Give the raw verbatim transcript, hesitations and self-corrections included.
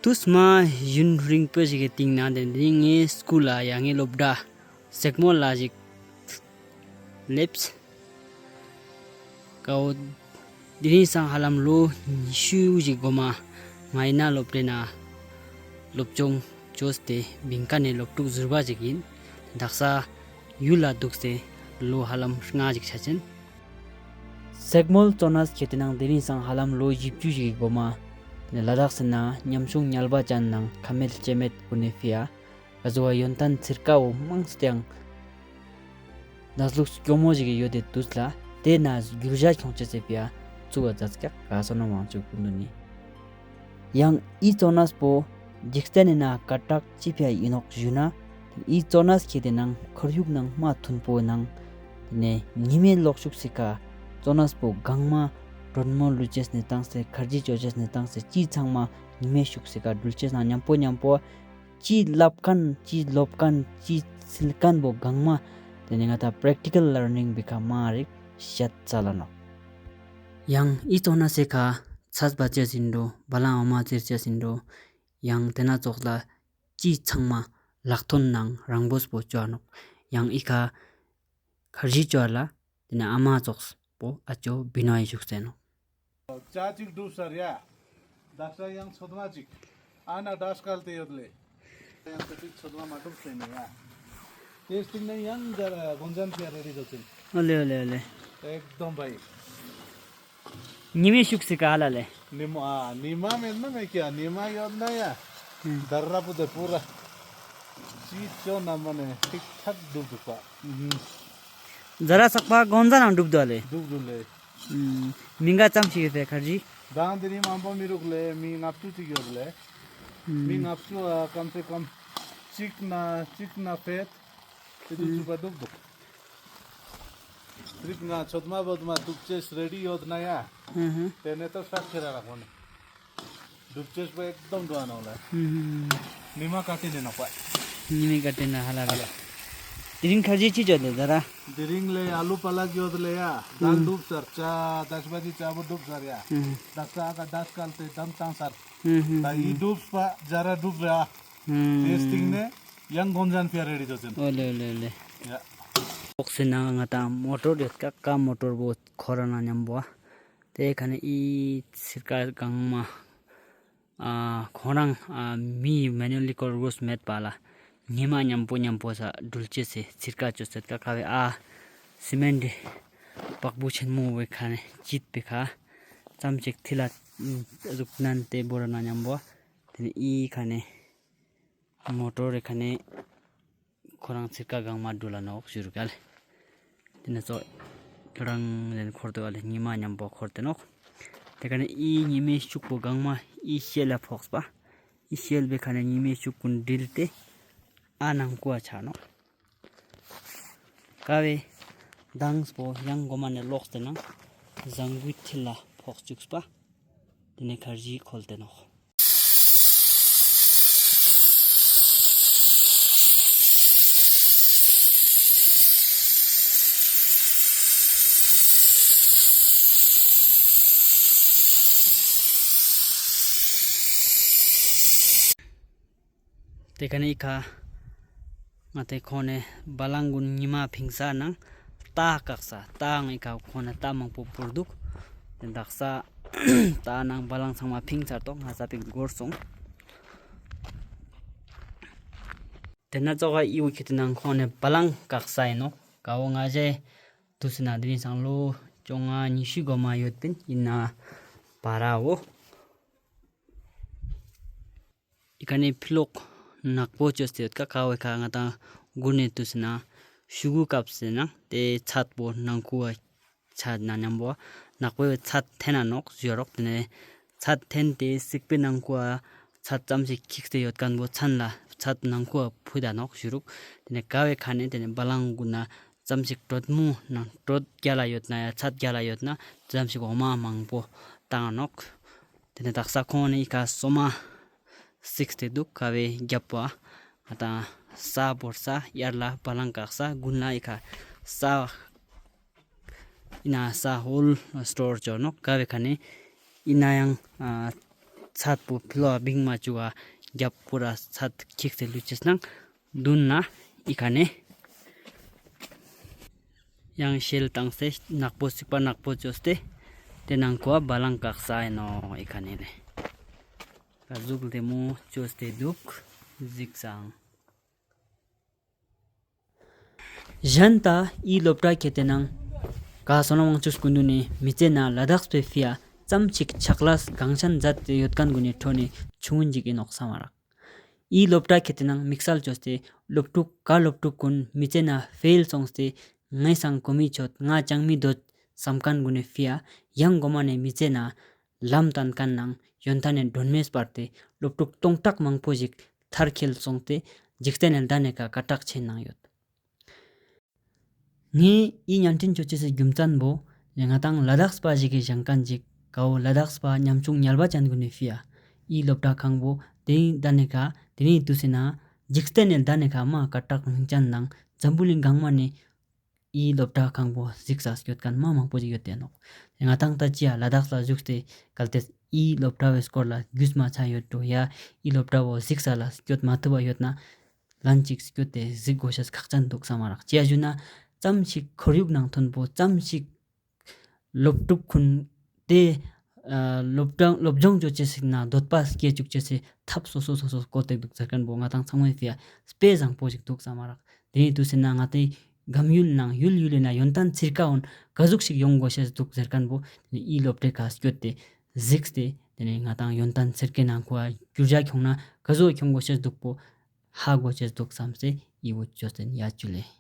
ཏུས་མ་ཡུན་རིང་པོ་ཞིག་གི་སྟིང་ནེ་དེ་རིང་ངའི་སྐུལ་ལ་ཡང་ངའི་སློབ་གྲྭ་སེག་མོལ་ལ་ཞིག་ལེབས། ཀའོ། དེ་རིང་སང་ཧ་ལམ་ལོ་ཉི་ཤུ་ཞིག་གོ་མ་ང་ཡིན་ན་སློབ་གྲྭའི་ནང་སློབ་སྦྱོང་བཅོས་ཏེ་བིང་ཀ་ནེ་སློབ་ཕྲུག་ཟུར་པ་ཞིག་ཡིན། དག་ས་ཡུལ་ལ་འདུག་སྟེ་ལོ་ཧ་ལམ་ལྔ་ཞིག་ཆ་ཅན། སེག་མོལ་ཙོ་ན་ཁེ་ཏེ་ནང་དེ་རིང་སང་ཧ་ལམ་ལོ་བཞི་བཅུ་ཞིག་གི་གོ་མ་ལ་དྭགས་སི་ནང་ཉམ་ཆུང་ཉལ་བ་ཅན་ནང་ཁ་མེད་ལྕེ་མེད་གུན་ནི་ཕི་ཡ་ག་ཟུག་པ་ཡོན་ཏན་ཚིར་ཀ་བོ་མང་སྟེ་ཡང་ནང་ལུགས་སྐྱོ་མོ་ཞིག་ཡོད་དེ་དུས་ལ་དེ་ན་འགྱུར་བ་ཁྱོང་ཅེས་སི་ཕི་ཡ་ཚུགས་པ་མཛད་ཀྱག་ག་སོ་ན་མང་ཆུ་ཀུན་ཏུ་ནི། ཡང་འི་ཙོ་ན་པོ་འཇིག་རྟེན་ནི་ནང་ཀ་དྲག་ཅི་ཕི་ཡ་ཡིན་ནོག་ཞུ་ན། འི་ཙོ་ན་ཁེ་ཏེ་ནང་ཁོར་ཡུག་ནང་མ་མཐུན་པོ་ནང་དེ་ནེ་ཉི་མའི་ལོག་ཤུགས་སི་ཀ་ཙོ་ན་པོ་གང་མ་དྲོན་མོ་ལུས་ཅེས་ནི་བཏང་སྟེ་ཁར་ཇི་ཅོ་ཅེས་ནི་བཏང་སྟེ་ཅི་ཚང་མ་ཉི་མའི་ཤུགས་སི་ཀ་འགྲུལ་ཅེས་ནང་མཉམ་པོ་མཉམ་པོ་ཅི་ལབ་ཁན་ཅི་སློབ་ཁན་ཅི་སིལ་ཁན་བོ་གང་མ་དེ་ནེ་ང་ཏང་པྲེག་ཊི་ཀལ་ལར་ནིང་བི་ཁ་མ་རིག་ཤད་ཚལ་ལ་ནོག། ཡང་འི་ཙོ་ན་སི་ཀ་ཚས་པ་ཅེས་ཨིན་འགྲོ་བ་ལང་འོ་མ་ཙིར་ཅེས་ཨིན་འགྲོ་ཡང་དེ་ན་ཙོགས་ལ་ཅི་ཚང་མ་ལག་ཐོན་ནང་རང་བོས་པོ་ཅོ་ནོག། ཡང་འི་ཀ་ཁར་ཇི་ཅོ་ལ་དེ་ནེ་ཨ་མ་ཙོགས་པོ་ཨ་ཅོ་བི་ནོ་ཡི་ཞུགས་ཏེ་ནོག། ཅ་ཅིག་སྒྲུབ་སར་ཡ། དག་ས་ཡང་ཚོད་མ་ཅིག། ཨ་ན་དག་སྐལ་ཏེ་ཡོད་ལེ། ཡང་ཚོད་ཅིག་ཚོད་མ་མ་སྒྲུབ་སེ་ནེ་ཡ། ཏེ་སྟིང་ནེ་ཡང་ཛ་ར་གོན་ཛན་ཕི་ཡ་རེ་ཌི་ཛོ་ཅིན། ཨོ་ལེ་ཨོ་ལེ་ཨོ་ལེ། ཨེག་དོམ་བྷའི། ཉི་མའི་ཤུགས་སི་ཀ་ལ་ལེ། ཉི་མ་ཨ་ཉི་མ་མེད་ན་མེད་ཀྱ་ཉི་མ་ཡོད་ན་ཡ། ཧུམ། དར་ར་པུ་ཏེ་པུ་ར། ཅི་ཅོ་ན་མ་ནེ་ཐིག་ཐག་སྒྲུབ་འདུག་པ། ཧུམ། ཛ་ར་ཚག་པ་གོན་ཛན་ནང་སྒྲུབ་འདུག་ལེ། སྒྲུབ་འདུག་ལེ། ཧུམ། མི་འགའ་ཙམ་ཞིག་ཡོད་པའི་ཁར་ཇི། དང་དེ་རིང་མང་པོ་མི་རུག་ལེ་མི་ལྔ་བཅུ་ཅིག་ཡོད་ལེ། ཧུམ། མི་ལྔ་བཅུ་ཨ་ཀམ་སེ་ཀམ་ཅིག་ན་ཅིག་ན་ཕེད། ཏེ་དུ་ཧུམ། ཚུགས་པ་འདུག་འདུག། ཚིག་ང་ཚོད་མ་བོད་མ་འདུག་ཅེས་རེ་ཌི་ཡོད་ན་ཡ། ཧུམ་ཧུམ། ཏེ་ནེ་ཏོ་ཤག་ཁྱེར་ར་ཁོ་ནེ། འདུག་ཅེས་པོ་ཨེག་དོམ་འགྲོ་ནོག་ལེ། ཧུམ་ཧུམ་ཧུམ། ཉི་མ་ཀ་ཏེ་ནེ་ནོག་པ། ཉི་མ་ཀ་ཏེ་ནེ་ཧ་ལ་ར། ཧ་ལ། དེ་རིང་ཁར་ཇི་ཅི་ཅོ་ལེ་ཛ་ར། དེ་རིང་ལེ་ཨ་ལུ་པ་ལག་ཡོད་ལེ་ཡ། ཧུམ། དང་སྒྲུབ་སར་ཅ་དག་ས་བ་ཅི་ཅ་བོ་སྒྲུབ་སར་ཡ། ཧུམ་ཧུམ། དག་ས་ཨ་ཀ་དག་སྐལ་ཏེ་དམ་བཏང་སར། ཧུམ་ཧུམ་ཧུམ། ད་འི་སྒྲུབ་པ་ཛ་ར་སྒྲུབ་ར། ཧུམ། ཏེ་སྟིང་ནེ་ཡང་གོན་ཛན་ཕི་ཡ་རེ་ཌི་ཛོ་ཅིན། ཨོ་ལེ་ཨོ་ལེ་ཨོ་ལེ། ཡ། ཨོག་སི་ནང་ང་ཏང་མོ་ཊོར་ཡོད་ཀ་ཀ་མོ་ཊོར་བོ་ཁོ་རང་ན་མཉམ་པོ། ཏེ་ཁ་ནེ་འི་ཚིར་ཀ་གང་མ་ཨ་ཁོ་རང་ཨ་མི་མེ་ནུ་ལི་ཀོར་རུས་མེད་པ་ལ་ཉི་མ་མཉམ་པོ་མཉམ་པོ་ས་འགྲུལ་ཅེས་སི་ཚིར་ཀ་ཅོ་ཅེས་ཀ་ཁ་བའི་ཨ་སི་མེན་ཊི་པག་བུ་ཆེན་མོ་བའི་ཁ་ནེ་ཅིད་པའི་ཁ་ཙམ་ཅིག་ཐི་ལ་ཟུག་ནན་ཏེ་བོ་ར་ན་མཉམ་པོ། ཏེ་ནེ་འི་ཁ་ནེ་མོ་ཊོར་རེ་ཁ་ནེ་ཁོ་རང་ཚིར་ཀ་གང་མ་འགྲུལ་ལ་ནོག་ཞུ་རུག་ཨ་ལེ། ཏེ་ནེ་ཙོ་ཁྱོ་རང་ལེན་འཁོར་དུ་ཨ་ལེ་ཉི་མ་མཉམ་པོ་འཁོར་ཏེ་ནོག། ཏེ་ཀ་ནེ་འི་ཉི་མའི་ཤུགས་པོ་གང་མ་འི་ཤེལ་ལ་ཕོགས་པ། འི་ཤེལ་བེ་ཁ་ནེ་ཉི་མའི་ཤུགས་ཀུན་འགྲིལ་ཏེ་ཨ་ནང་ཀུ་ཨ་ཆ་ནོག། ཀ་བའི་མདངས་པོ་ཡང་གོ་མ་ནེ་ལོག་སྟེ་ནང་ཟངས་ཀུའི་ཐིལ་ལ་ཕོག་བཅུག་པ། ཏེ་ནེ་ཁར་ཇི་ཁོལ་ཏེ་ནོག། ཏེ་ཀ་ནེ་འི་ཁ་ང་ཏེ་ཁོང་ནེ་བ་ལང་གུན་ཉི་མ་ཕིང་ས་ནང་རྟ་བཀག་ས་རྟའང་འི་ཁ་ཁོང་ནེ་རྟ་མང་པོ་བོར་དུག། ཏེ་དག་ས་རྟ་ནང་བ་ལང་ཚང་མ་ཕིང་ཚར་ཏོག་ང་ས་པིག་འགོར་སོང་། ཏེ་ན་ཙོགས་ཨི་བོ་ཁྱེར་ཏེ་ནང་ཁོང་ནེ་བ་ལང་བཀག་ས་ཨིན་ནོག། ཀ་བོ་ང་ཞའི་དུས་སི་ན་དེ་རིང་སང་ལོ་བཅོ་ལྔ་ཉི་ཤུ་གོ་མ་ཡོད་པིན་ཨིན་ན་བ་ར་བོ། འི་ཀ་ནེ་ཕི་ལོག་ནག་པོ་ཅོས་ཏེ་ཡོད་ཀ་ཀ་བོའི་ཁ་ང་ཏང་གུན་ནེ་དུས་སི་ན་ཤུ་གུ་ཀབ་སེ་ན་ཏེ་ཚད་པོ་ནང་ཀུ་བ་ཆ་ན་ཉམ་པོ་ནག་པོའི་ཚད་ཐེན་ན་ནོག་ཞུ་རོག། ཏེ་ནེ་ཚད་ཐེན་ཏེ་སིག་པའི་ནང་ཀུ་བ་ཚད་ཙམ་ཞིག་ཁིག་སྟེ་ཡོད་ཁན་བོ་ཚན་ལ་ཚད་ནང་ཀུ་བ་ཕུད་ད་ནོག་ཞུ་རུག། ཏེ་ནེ་ཀ་བོའི་ཁ་ནེ་ཏེ་ནེ་བ་ལང་གུན་ན་ཙམ་ཞིག་དྲོད་མོ་ནང་དྲོད་རྒྱལ་ལ་ཡོད་ན་ཡ་ཚད་རྒྱལ་ལ་ཡོད་ན་ཙམ་ཞིག་འོ་མ་མང་པོ་བཏང་ནོག། ཏེ་ནེ་དག་ས་ཁོང་ནེ་འི་ཁ་སོ་མ་སིག་སྟེ་དུག། ཀ་བོའི་རྒྱབ་པོ་ང་ཏང་ས་བོར་ས་ཡར་ལ་བ་ལང་བཀག་ས་གུན་ལ་འི་ཁ་ས་ཨིན་ན་ས་ཧོལ་སྟོར་ཅོ་ནོག། ཀ་བོའི་ཁ་ནེ་ཨིན་ན་ཡང་ཨ་ ཚད་པོ་ཕི་ལོག་བིང་མ་ཅུག་ག་རྒྱབ་པོ་ར་ཚད་ཁིག་སྟེ་ལུས་ཅེས་ནང་དུན་ན་ཨི་ཁ་ནེ་ཡང་ཤེལ་བཏང་སྟེ་ནག་པོ་སིག་པ་ནག་པོ་ཅོས་ཏེ་ཏེ་ནང་ཁོ་བ་བ་ལང་ཀག་ས་ཨིན་ནོག། ཨི་ཁ་ནེ་ལེ་ཀ་ཟུག་ལྡེ་མོ་ཅོས་ཏེ་དུག་གཟིགས་སང་། ཞན་ཏ་འི་ལོབ་ཀྲ་ཁེ་ཏེ་ནང་ཀ་སོ་ན་ཝང་ཅུས་ཀུན་དུ་ནེ་མི་ཚེ་ནང་ལ་དྭགས་པའི་ཕི་ཡ་ཙམ་ཞིག་ཆག་ལས་གང་ཆེན་མཛད་དེ་ཡོད་ཁན་གུན་ནི་ཕྲོ་ནེ་ཆུང་ངུན་ཞིག་ཨིན་ནོག་སམ་མ་རག། འི་ལོབ་ཀྲ་ཁེ་ཏེ་ནང་དམིགས་བསལ་ཅོས་ཏེ་ལོབ་ཕྲུག་ཀ་ལོབ་ཕྲུག་གུན་མི་ཚེ་ནང་ཕེལ་སོང་སྟེ་ངའེ་སང་གོ་མི་ཆོད་ང་ཅང་མི་དོད་སམ་ཁན་གུན་ནི་ཕི་ཡ་ཡང་གོ་མ་ནེ་མི་ཚེ་ནང་ལམ་སྟན་ཁན་ནང་ཡོན་ཏན་ནི་སྒྲོན་མེ་སྤར་ཏེ་ལོབ་ཕྲུག་སྟོང་ཕྲག་མང་པོ་ཞིག་མཐར་ཁྱེལ་སོང་སྟེ་འཇིག་རྟེན་ནི་ལྡན་ནི་ཀ་ཀ་ཀྲག་ཆེན་ནང་ཡོད། ངའེ་འི་ཉན་ཏིན་ཅོ་ཅེས་སི་གྱུམ་ཚན་བོ་ང་དང་ལ་དྭགས་པ་ཞིག་གི་ཞང་ཁན་ཞིག་ཀ་བོ་ལ་དྭགས་པ་ཉམ་ཆུང་ཉལ་བ་ཅན་གུན་ནི་ཕི་ཡ་འི་ལོབ་ཀྲ་ཁང་བོ་ཏེ་ནེ་ལྡན་ནི་ཀ་ཏེ་ནེ་དུས་སི་ན་འཇིག་རྟེན་ནི་ལྡན་ནི་ཀ་མ་ཀ་ཀྲག་ཉིན་ཅན་ནང་འཛམ་བུ་གླིང་གང་མ་ནེ་འི་ལོབ་ཀྲ་ཁང་བོ་གཟིགས་ས་སྐྱོད་ཁན་མ་མང་པོ་ཞིག་ཡོད་ཏེ་ནོག། ང་དང་ཏ་ཅི་ཡ་ལ་དྭགས་ལ་ཞུགས་ཏེ་གལ་ཏེ་འི་ལོབ་ཀྲ་བོའི་སྐོར་ལ་གྱུས་མ་ཆ་ཡོད་འགྲོ་ཡ་འི་ལོབ་ཀྲ་བོ་གཟིགས་ས་ལ་སྐྱོད་མ་ཐུབ་པ་ཡོད་ན་ལན་ཅིག་སྐྱོད་དེ་གཟིགས་གོས་ཤེས་ཁག་ཅན་དུག་སམ་མ་རག། ཅི་ཡ་ཞུ་ན་ཙམ་ཞིག་ཁོར་ཡུག་ནང་ཐོན་པོ་ཙམ་ཞིག་ལོབ་ཕྲུག་གུན་ཏེ་ཨ་ལོབ་སྦྱོང་ལོབ་སྦྱོང་ཅོ་ཅེས་སི་ན་དོད་པ་སྐྱེ་ཅུག་ཅེས་སི་ཐབས་སོ་སོ་སོ་སོ་སྐོར་ཏེ་དུག་ཟེར་ཁན་བོ་ང་དང་ཚང་མའི་ཕི་ཡ་དཔེ་བཟང་པོ་ཞིག་དུག་སམ་མ་རག། ཏེ་ནེ་དུས་སི་ན་ང་ཏེ་གམ་ཡུལ་ནང་ཡུལ་ཡུལ་ལི་ན་ཡོན་ཏན་ཚིར་ཀ་འོན་ཀ་ཟུག་ཞིག་ཡོང་གོས་ཤེས་དུག་ཟེར་ཁན་བོ་འི་ལོབ་ཀྲའི་ཀ་སྐྱོད་དེ་གཟིགས་ཏེ་ཏེ་ནེ་ང་དང་ཡོན་ཏན་ཚིར་ཀའི་ནང་ཁོ་བ་གྱུར་ཇ་ཁྱོང་ན་ཀ་ཟུག་ཁྱོང་གོས་ཤེས་དུག་པོ་ཧ་གོ་ཅེས་དུག་སམ་སྟེ་འི་བོ་ཅོས་ཏེ་ཡ་ཅུ་ལེ།